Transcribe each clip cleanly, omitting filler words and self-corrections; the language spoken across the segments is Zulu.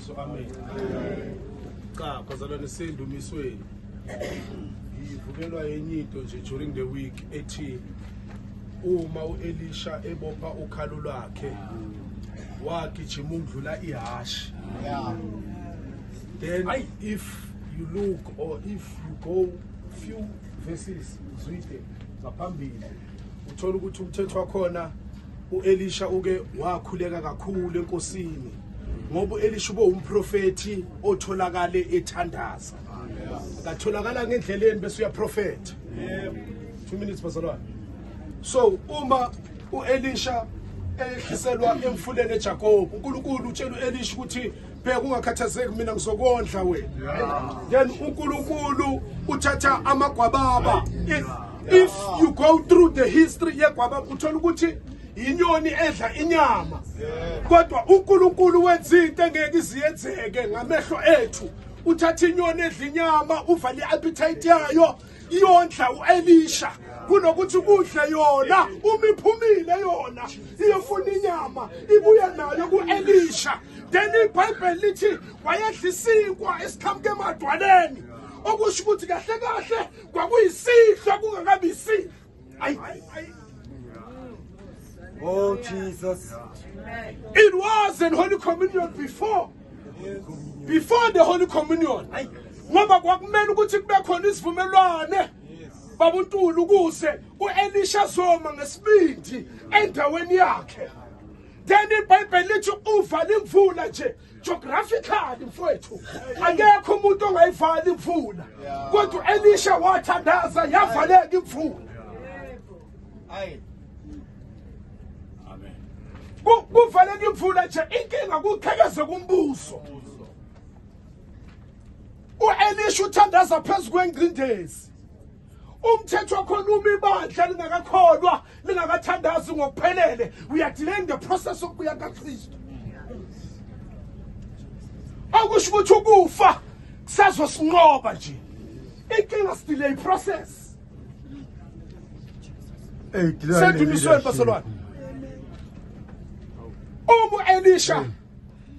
Jesu, amen. Cha, bazalwane, sendumisweni. Ngivukelwa yenye into nje during the week ethi uma uElisha ebopha ukhalo lwakhe wagijima ukudlula ihashi. Then if you look or if you go few verses zwide ngaphambili, uthola ukuthi umthetho wakhona uElisha uke wakhuleka kakhulu enkosini, ngoba uElisha ube umprofeti otholakale ethandaza, akatholakala ngendleleni bese uyaprofeta. 2 minutes, bazalwane. So uma uElisha ehliselwa emfuleni eJakob, uNkulunkulu utshela uElisha ukuthi, "Bheka, ungakhathazeki, mina ngizokondla wena." Then uNkulunkulu uthatha amagwababa. If you go through the history yegwababa, uthola ukuthi inyoni edla inyama, kodwa uNkulunkulu wenza into engeke iziyenzeke ngamehlo ethu. Uthatha inyoni edla inyama, uvale i-appetite yayo, iyondla uElisha kunokuthi kudle yona. Uma iphumile yona iyofuna inyama, ibuya nayo kuElisha. Then iBhayibheli lithi wayedla isinkwa esiqhamuke emadwaleni, okusho ukuthi kahle kahle kwakuyisihlo kungakabi isihlo. Ayi. Oh Jesus. It was an Holy Communion before the Holy Communion, ngoba kwakumele ukuthi kube khona isivumelwane, babuntulu, ukuze uElisha zoma ngesibindi endaweni yakhe. Then iBhayibheli lithi uvala imvula nje. Geographically, mfowethu, akekho umuntu ongayivala imvula, kodwa uElisha wathandaza, yavaleka imvula. Ayi. Kuvaleka imvula nje, inkinga kuqhekeze kumbuso. uElisha uthandaza phezu kwengcindezi. Umthetho wakhona, uma ibandla lingakakholwa, lingakathandazi ngokuphelele, we are delaying the process okubuya kaKristu, okusho ukuthi ukufa kusazosinqoba nje. Inkinga sidelay process. Hey, delay. Sendumisweni, bazalwane. Uma uElisha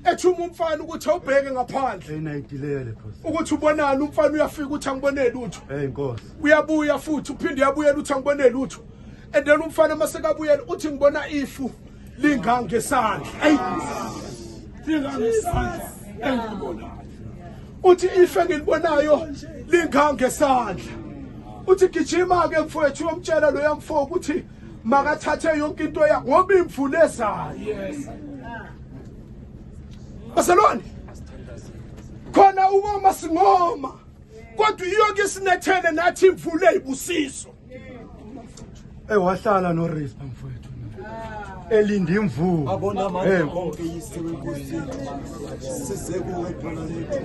ethuma umfana ukuthi awubheke ngaphandle Hey, nayidelay le process. ukuthi ubonani, umfana uyafika, uthi, "Angibone lutho." Hey, Nkosi. Uyabuya futhi, uphinde uyabuyela, uthi, "Angibone lutho." And then umfana masekabuyela uthi, "Ngibona ifu lingangesandla." Ayi, lingangesandla engilibonayo. Uthi, "Ifu engilibonayo lingangesandla." Uthi, "Gijima ke mfowethu, uyomtshela lo yamfo ukuthi makathathe yonke into yakhe, ngoba imvula ezayo." Bazalwane, khona ukoma singoma, kodwa iyoke isinethele nathi imvula eyibusiso. Hey, wahlala no Rispa, mfowethu. Elinda imvula. Abona Hey, amandla konke, Yise wenkosi yethu, size kuwe, Dwala lethu.